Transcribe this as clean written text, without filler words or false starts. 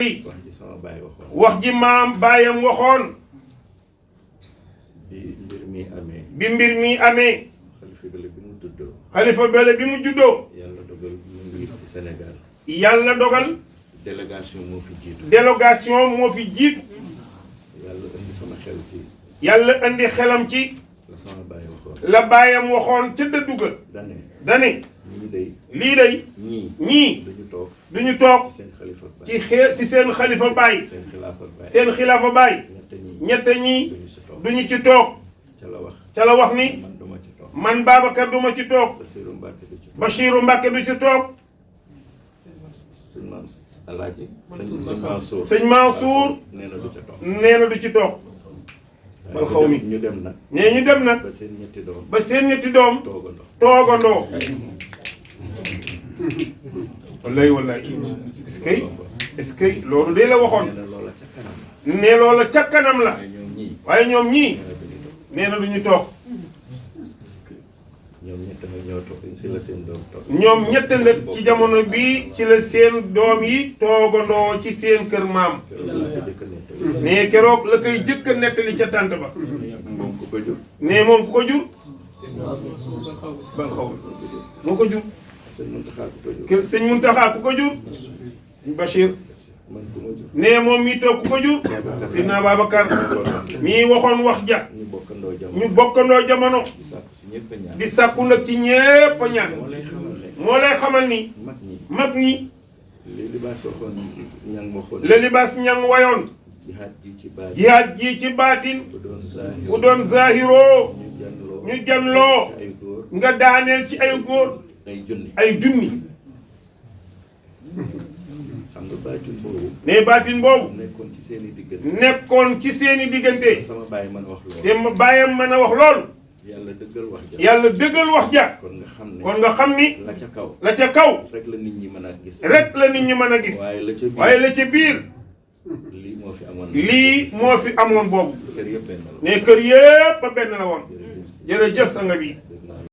wax ji sama baay waxoon. wax ji maam baayam waxoon. bi mbir mi amee. bi mbir mi amee. xalifa bële bi mu juddoo. xalifa bële bi mu juddoo. yàlla dogal mu ngi ci Sénégal. yàlla dogal. délégation moo fi jiitu. délégation moo fi jiitu. yàlla indi sama xel ci. yàlla indi xelam ci. la sama baay waxoon. la baayam waxoon ca dëddu ga. dane ñii day. lii day. ñii. duñu toog. seen xalifa baay. ci seen xalifa baay. seen xilaafa baay. ñett ñii. duñu ci toog. ca la wax ni. man Babacar duma ci toog. Bachiru Mbàkke du ci toog. sëñ Mansour. nee na du ci toog. bal xaw mi ñu dem nag. nee ñu dem nag. ba seen ñetti doom. toogandoo. wallaay est-ce que loolu de la waxoon. ne loola ca kanam la. waaye ñoom ñii. nee na du ñu toog. ñoom ñett nag ci jamono bii ci la seen doom yi toogandoo ci seen kër maam. ne keroog la koy jëkk a nettali ca tànt ba. ne moom ku ko jur. bal xaw moo ko jur. sëñ Muntaxa ku ko jur. sëñ Bachir. ne moom mii toog ku ko jur. Sidna Babacar. mii waxoon wax ja. ñu bokkandoo jamono. di sàkku nag ci ñépp ñaan. moo lay xamal ni. mag ñi. le libaas ñang wayoon. jihaad ji ci baatin. bu doon zahiroo. ñu janloo. nga daaneel ci ay góor. ay junni. ne baatin boobu. nekkoon ci seeni diggante. te ma bàyyam mën a wax lool. yàlla dëggal wax ja. kon nga xam ni. la ca kaw. rek la nit ñi mën a gis. waaye la ca biir. lii moo fi amoon boobu. ne kër yépp a benn la woon. jërëjëf sanga bi.